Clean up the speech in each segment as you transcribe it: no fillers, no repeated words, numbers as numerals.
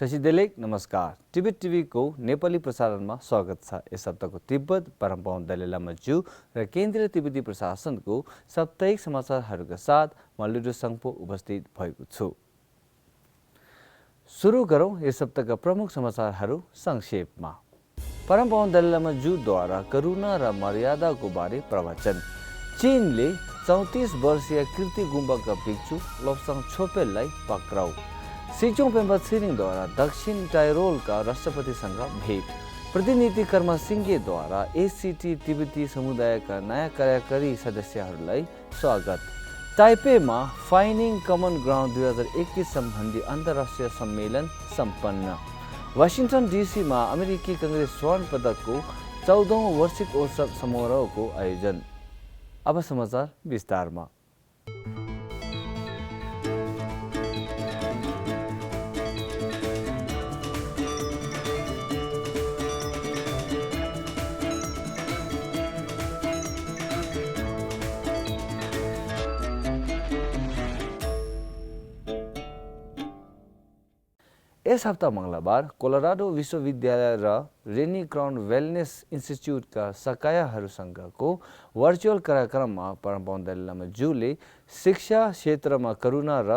टसिदेलेक नमस्कार तिब्बत टिभी को नेपाली प्रसारणमा स्वागत छ। यस हप्ताको तिब्बत परम्परा दलाईलामा जू र केन्द्रीय तिब्बती प्रशासनको साप्ताहिक समाचारहरूका साथ म लुडो सङ्पो उपस्थित भएको छु। सुरु गरौँ यस हप्ताका प्रमुख समाचारहरू संक्षेपमा। परम्परा दलाईलामा जूद्वारा करुणा र मर्यादाको बारे प्रवचन। चीनले 34 वर्षीय कीर्ति गुम्बाका भिक्षु लोप्साङ छोपेललाई पक्राउ। सिचोङ पेम्बा छिरिङद्वारा दक्षिण टाइरोलका राष्ट्रपतिसँग भेट। प्रतिनिधि कर्मा सिंघेद्वारा एसीटी तिब्बती समुदायका नयाँ कार्यकारी सदस्यहरूलाई स्वागत। ताइपेमा फाइन्डिङ कमन ग्राउन्ड 2021 सम्बन्धी अन्तर्राष्ट्रिय सम्मेलन सम्पन्न। वाशिंगटन डीसीमा अमेरिकी कांग्रेस स्वर्ण पदकको 14औं वार्षिक उत्सव समारोहको आयोजन। अब समाचार विस्तारमा। यस हप्ता मंगलबार कोलोराडो विश्वविद्यालय र रेनी क्राउन वेलनेस इन्स्टिच्युटका सकायहरूसँगको भर्चुअल कार्यक्रममा परम्परा दलाईलामा जूले शिक्षा क्षेत्रमा करुणा र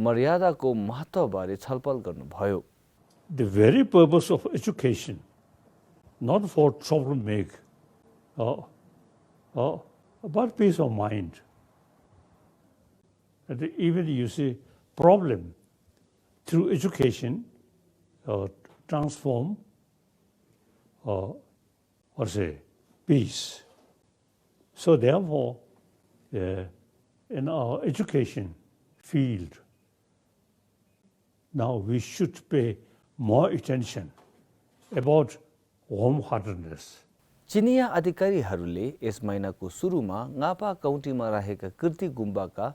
मर्यादाको महत्त्वबारे छलफल गर्नुभयो। The very purpose of education, not for troublemaking, but peace of mind. And even you see problem through education transform or say peace. So therefore, in our education field, now we should pay more attention about warm-heartedness. चिनिया अधिकारीहरूले यस महिनाको सुरुमा नापा काउन्टीमा रहेका कीर्ति गुम्बाका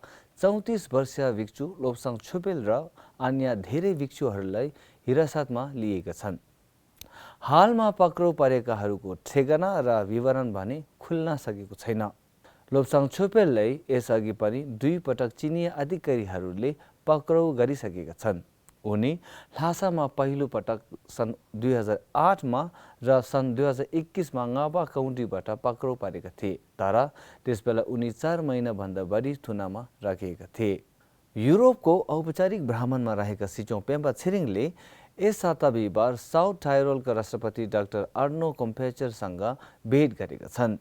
34 वर्षीय भिक्षु लोप्साङ छोपेल र अन्य धेरै भिक्षुहरूलाई हिरासतमा लिएका छन्। हालमा पक्राउ परेकाहरूको ठेगाना र विवरण भने खुल्न सकेको छैन। लोप्साङ छोपेललाई यसअघि पनि 2 पटक चिनिया अधिकारीहरूले पक्राउ गरिसकेका छन्। उनी ल्हासामा पहिलो पटक सन् 2008 मा र सन् 2021 मा नापा काउन्टीबाट पक्राउ परेका थिए, तर त्यसबेला उनी 4 महिनाभन्दा बढी थुनामा राखिएका थिए। युरोपको औपचारिक भ्रमणमा रहेका सिचोङ पेम्बा छिरिङले यस साता बिहिबार साउथ टाइरोलका राष्ट्रपति डाक्टर अर्नो कोम्पेचरसँग भेट गरेका छन्।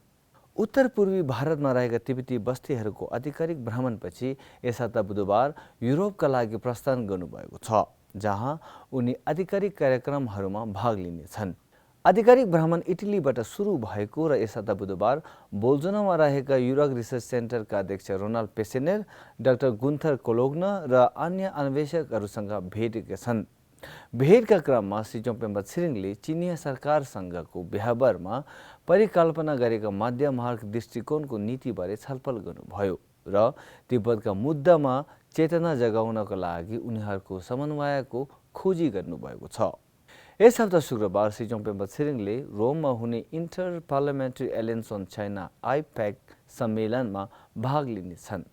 उत्तर पूर्वी भारतमा रहेका तिब्बती बस्तीहरूको आधिकारिक भ्रमणपछि यस हप्ता बुधबार युरोपका लागि प्रस्थान गर्नुभएको छ, जहाँ उनी आधिकारिक कार्यक्रमहरूमा भाग लिनेछन्। आधिकारिक भ्रमण इटलीबाट सुरु भएको र यस हप्ता बुधबार बोल्जोनामा रहेका युरक रिसर्च सेन्टरका अध्यक्ष रोनाल्ड पेसेनेर, डाक्टर गुन्थर कोलोग्न र अन्य अन्वेषकहरूसँग भेटेका छन्। भेटका क्रममा सिचोङ पेम्बा छिरिङले चिनिया सरकारसँगको व्यवहारमा परिकल्पना गरेका मध्यमार्ग दृष्टिकोणको नीतिबारे छलफल गर्नुभयो र तिब्बतका मुद्दामा चेतना जगाउनका लागि उनीहरूको समन्वयको खोजी गर्नुभएको छ। यस हप्ता शुक्रबार सिचोङ पेम्बा छिरिङले रोममा हुने inter parliamentary alliance on China IPAC सम्मेलनमा भाग लिनेछन्।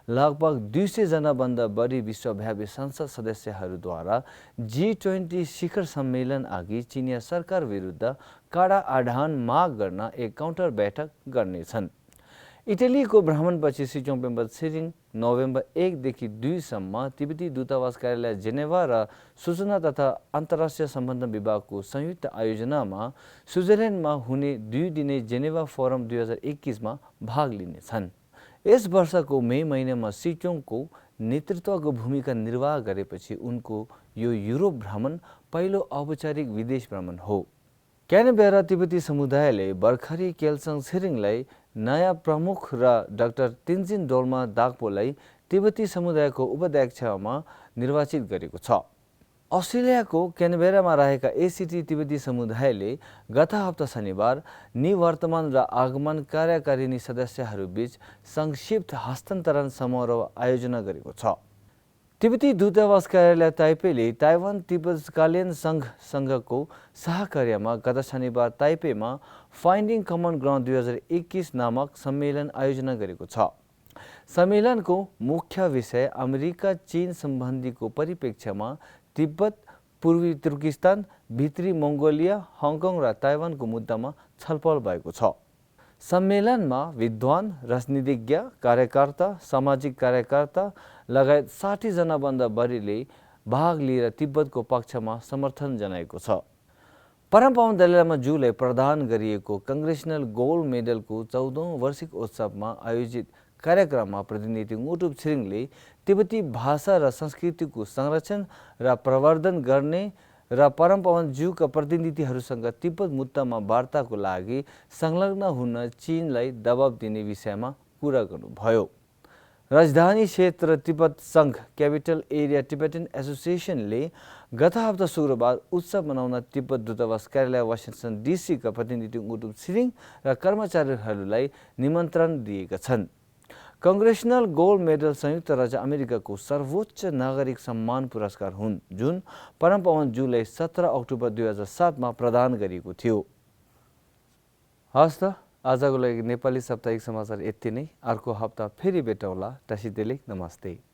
लगभग 200 जनाभन्दा बढी विश्वव्यापी संसद सदस्यहरूद्वारा G20 शिखर सम्मेलन अघि चिनिया सरकार विरुद्ध कडा आह्वान माग गर्न एक काउन्टर बैठक गर्नेछन्। इटलीको भ्रमणपछि सिचोङ पेम्बा छिरिङ नोभेम्बर 1 देखि 2 सम्म तिब्बती दूतावास कार्यालय जेनेभा र सूचना तथा अन्तर्राष्ट्रिय सम्बन्ध विभागको संयुक्त आयोजनामा स्विजरल्यान्डमा हुने 2 दिने जेनेभा फोरम 2021 मा भाग लिनेछन्। यस वर्षको मे महिनामा सिचोङको नेतृत्वको भूमिका निर्वाह गरेपछि उनको यो युरोप भ्रमण पहिलो औपचारिक विदेश भ्रमण हो। क्यानबेरा तिब्बती समुदायले भर्खरै केल्साङ छिरिङलाई नयाँ प्रमुख र डाक्टर तेन्जिन डोल्मा दाग्पोलाई तिब्बती समुदायको उपाध्यक्षमा निर्वाचित गरेको छ। अस्ट्रेलियाको क्यानबेरामा रहेका एसीटी तिब्बती समुदायले गत हप्ता शनिबार निवर्तमान र आगमन कार्यकारिणी सदस्यहरूबीच संक्षिप्त हस्तान्तरण समारोह आयोजना गरेको छ। तिब्बती दूतावास कार्यालय ताइपेले ताइवान तिब्बत-कालियन संघको सहकार्यमा गत शनिबार ताइपेमा फाइन्डिङ कमन ग्राउन्ड 2021 नामक सम्मेलन आयोजना गरेको छ। सम्मेलनको मुख्य विषय अमेरिका चीन सम्बन्धीको परिप्रेक्ष्यमा तिब्बत पूर्वी तुर्किस्तान, भित्री मङ्गोलिया, हङकङ र ताइवानको मुद्दामा छलफल भएको छ। सम्मेलनमा विद्वान, राजनीतिज्ञ, कार्यकर्ता, सामाजिक कार्यकर्ता लगायत 60 जनाभन्दा बढीले भाग लिएर तिब्बतको पक्षमा समर्थन जनाएको छ। परमपावन दलाई लामा ज्यूलाई प्रदान गरिएको कङ्ग्रेसनल गोल्ड मेडलको 14औं वार्षिक उत्सवमा आयोजित कार्यक्रममा प्रतिनिधि मुटुप छिरिङले तिब्बती भाषा र संस्कृतिको संरक्षण र प्रवर्धन गर्ने र परमपावन ज्यूका प्रतिनिधिहरूसँग तिब्बत मुद्दामा वार्ताको लागि संलग्न हुन चीनलाई दबाव दिने विषयमा कुरा गर्नुभयो। राजधानी क्षेत्र तिब्बत संघ क्यापिटल एरिया टिबेटन एसोसिएसनले गत हप्ता शुक्रबार उत्सव मनाउन तिब्बत दूतावास कार्यालय वासिङ्टन डिसीका प्रतिनिधि मुटुप छिरिङ र कर्मचारीहरूलाई निमन्त्रण दिएका छन्। कङ्ग्रेसनल गोल्ड मेडल संयुक्त राज्य अमेरिकाको सर्वोच्च नागरिक सम्मान पुरस्कार हुन्, जुन परमपावन ज्यूलाई 17 अक्टोबर 2007मा प्रदान गरिएको थियो। हस् त आजको लागि नेपाली साप्ताहिक समाचार यति नै। अर्को हप्ता फेरि भेटौँला। टासिदेले नमस्ते।